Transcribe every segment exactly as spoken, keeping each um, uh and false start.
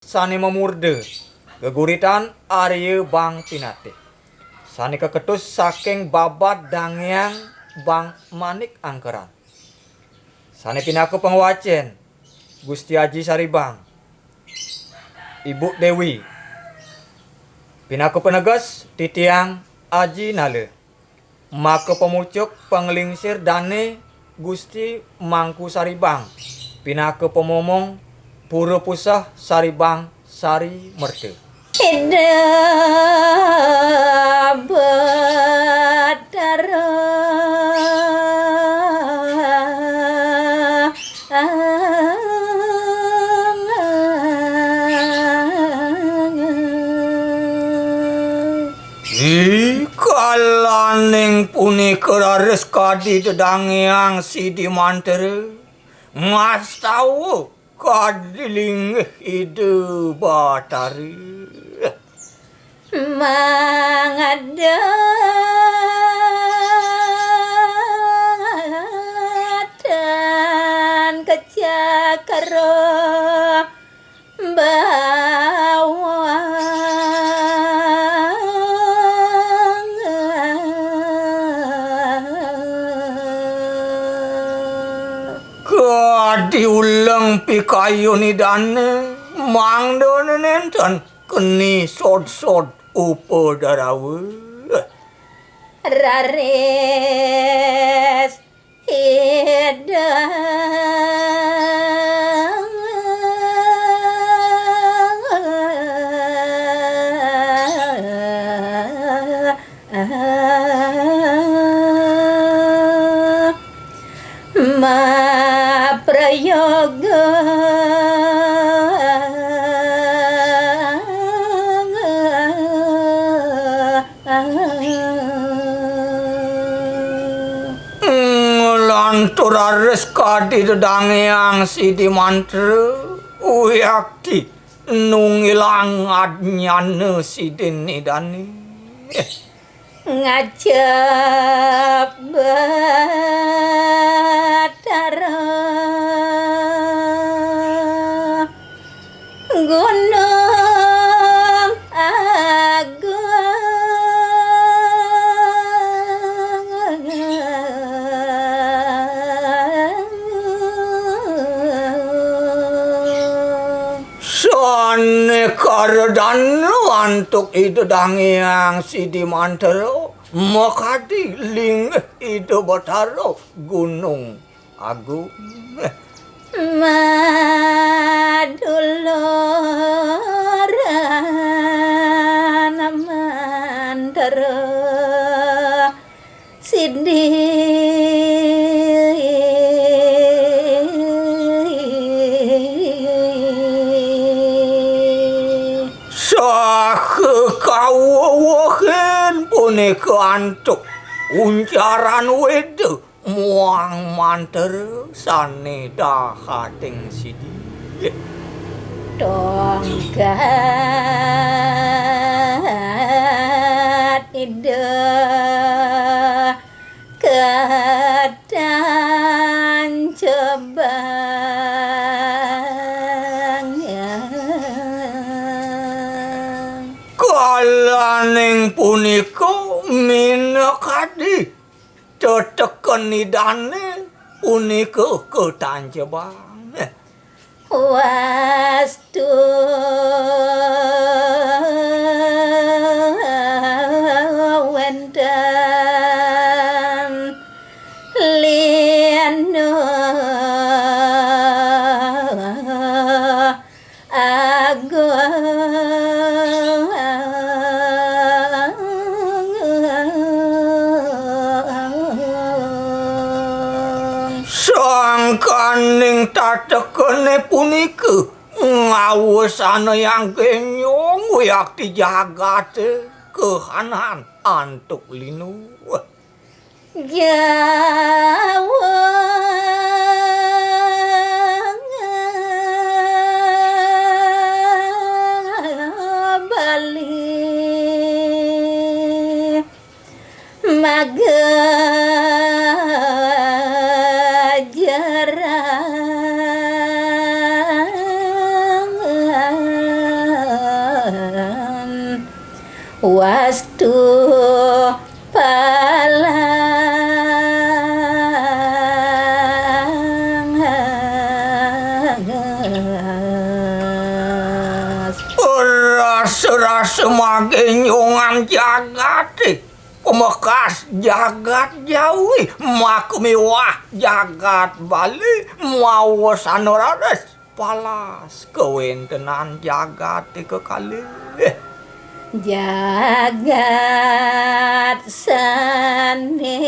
sané mamurda, geguritan Arya Bang Pinatih, sané kaketus saking babad Dangéang Bang Manik Angkeran, sané pinaka pangwacén Gusti Aji Saribang, Ibu Déwi, pinaka paneges titiang Aji Nala, maka pamucuk panglingsir dané Gusti Mangku Saribang, pinaka pamomong Pura Puseh Saribang Sari Merta. Ida Batara. Ih, kalaning punika raris kadi dedangéang Sidi Mantra, ngastawa kadi linggih Ida Batara. Mangadatan kecakra bawang. Kadi uleng pikayun Idané, mangdané nénten keni sodsod upadarawa. Raris Ida maprayoga. Nglantur raris kadi dedangéang Sidi Mantra, wiakti nunggilang adnyana Sidin Idané. Ngajep Batara Gunung Agung. Sané karedana antuk Ida Dang Hyang Sidi Mantra, makadi linggih Ida Batara Gunung Agung. Maduluran mantra Sidi. Saha kawewehin punika antuk uncaran Wéda muang mantra sané dahating sidi. Tongkat Ida katancebang. Kalaning punika minakadi teteken Idané punika katancebang. Wastu wénten linu agung. Sangkaning tatekené punika ngawasanayang genyong wiakti jagaté kahanan antuk linu. Jawa Bali maga jarang. Wastu palang. Rasa-rasa magenjongan jagaté, pamekas jagat Jawi, maka miwah jagat Bali, maosana raris palas kawéntenan jagaté kekalih. Jagat sané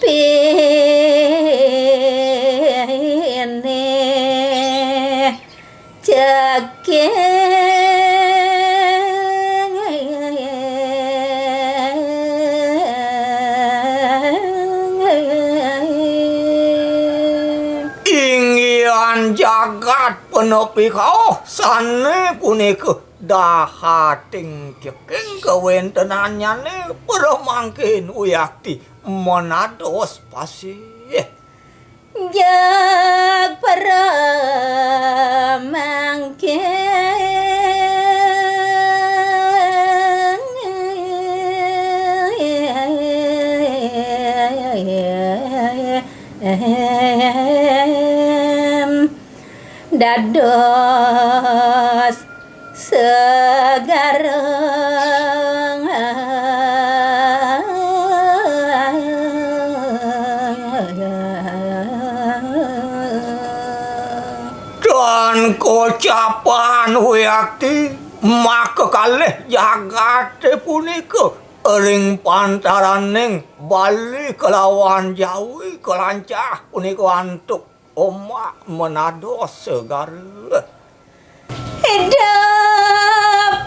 pinih ceking. Inggihan jagat penepi kauh sané punika dahating ceking kawéntenannyané, para mangkin wiakti menados pasih. Jag para mangkin. Dados segara. Dan kocapan wiakti makakalih jagaté punika ring pantaraning Bali kalawan Jawi kalancah punika antuk ombak menados segara. Ida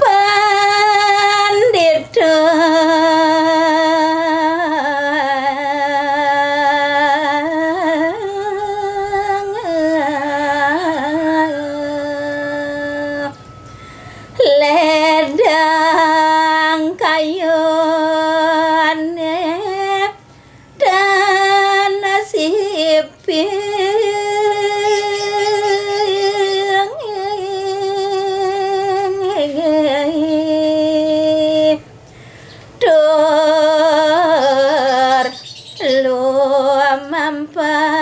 pandita. Ledang kayuné tan siping. Tur lumampah.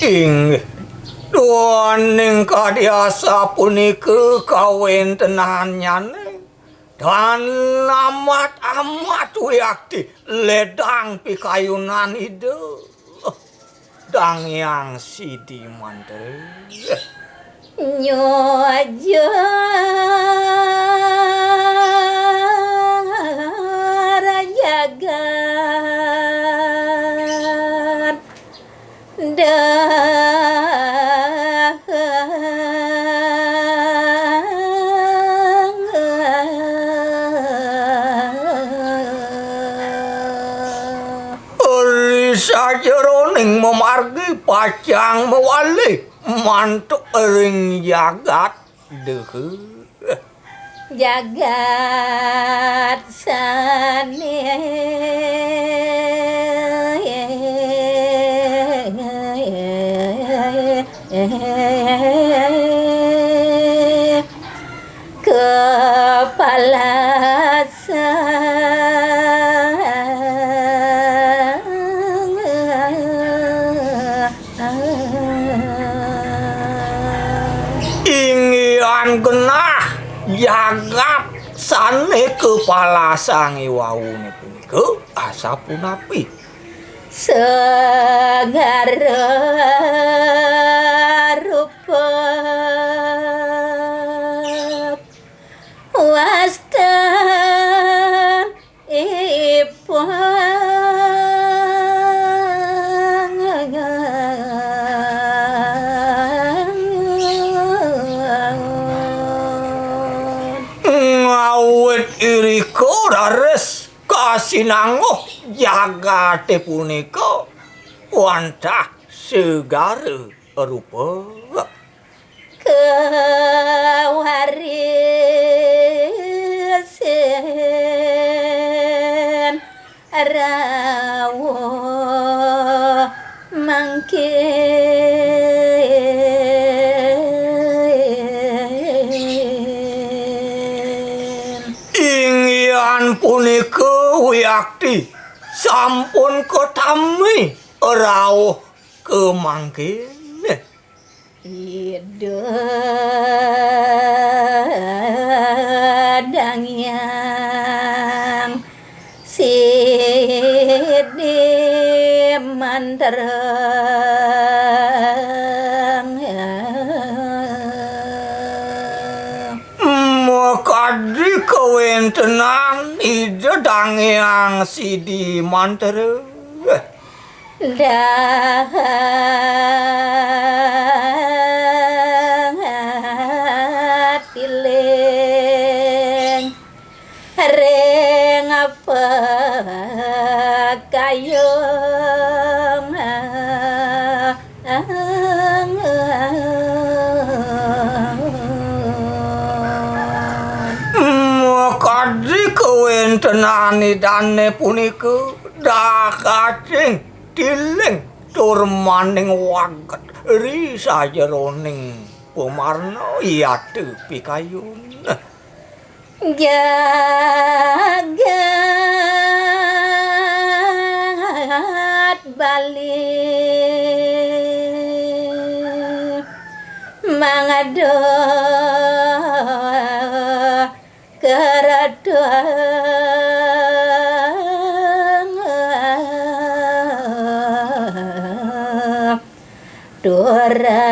Inggih, duaning kadi asapunika kawéntenannyané, tan amat-amat wiakti ledang pikayunan Ida. Dang Hyang Sidi Mantra. Nyujur jagat dahang. Ri sajeroning mamargi pacang mawali mantuk ring jagat dehe. Jagat sané kapalasang. Inggihan genah jagat sané kapalasang iwauné punika asapunapi? Segara rupa wastan ipun. Ngawit irika raris kasinanggeh jagaté punika wantah segara rupa. Kawarisin rawuh mangkin. Inggihan punika wiakti sampun katami rauh kamangkin. Ida Dang Hyang Sidi mantreng. Makadi kawentenan Ida Dang Hyang Sidi mantreng. Dahat tiling ring pakayung. Makadi kawentenan Idane punika dahating tiling tur maning waget ri sajeroning pamarna yata pikayun. Jagat Bali mangada keraton Duraharja.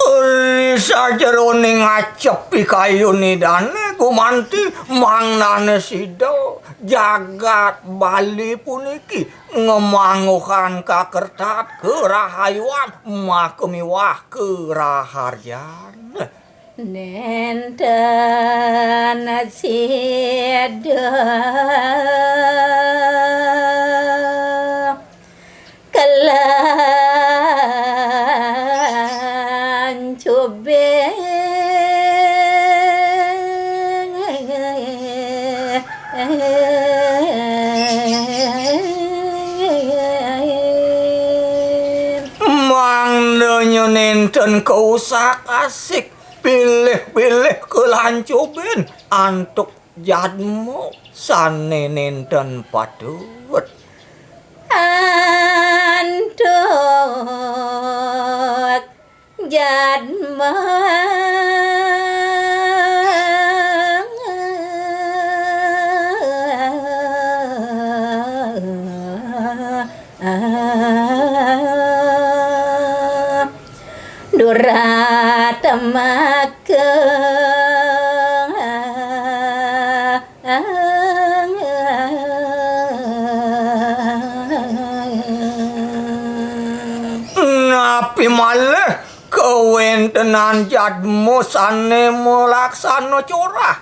Ri sajeroning acep pikayun Idane gumanti, mangnane sida jagat Bali puniki ngamangguhang kakertat karahayuan maka miwah karaharjan. Nenten sida kelancubing. Mangdanya nenten kausak-asik, pilih-pilih kelancubin antuk jadma sane nenten patut. Antuk jadma. Durat maka. Napi malih kawentenan jadma sane malaksana corah?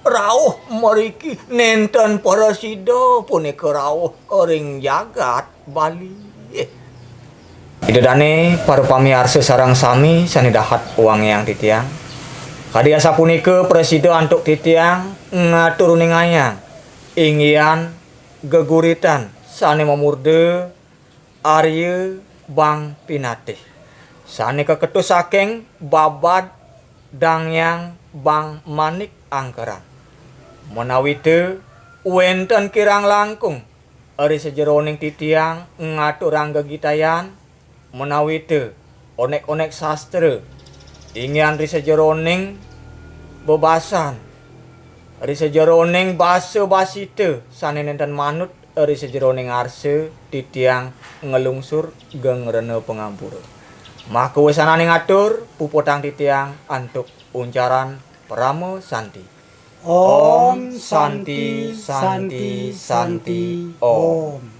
Rauh mriki nenten prasida punika rauh ring jagat Bali. Ida dane para pamiarsa sareng sami sane dahat wangiang titiang. Kadi asapunika prasida antuk titiang ngatur uningayang inggihan geguritan sane mamurda Arya Bang Pinatih sane kaketus saking babad Dang Hyang Bang Manik Angkeran. Menawita wenten kirang langkung ri sajeroning titiang ngaturang gegitayan, menawita onek-onek sastra, inggihan ri sajeroning bebasan, ri sajeroning basa basita sane nenten manut ri sajeroning arsa titiang nglungsur geng rena pangampura. Maka wasananing atur, puputang titiang antuk uncaran parama santi. Om Santi, Santi, Santi, Om.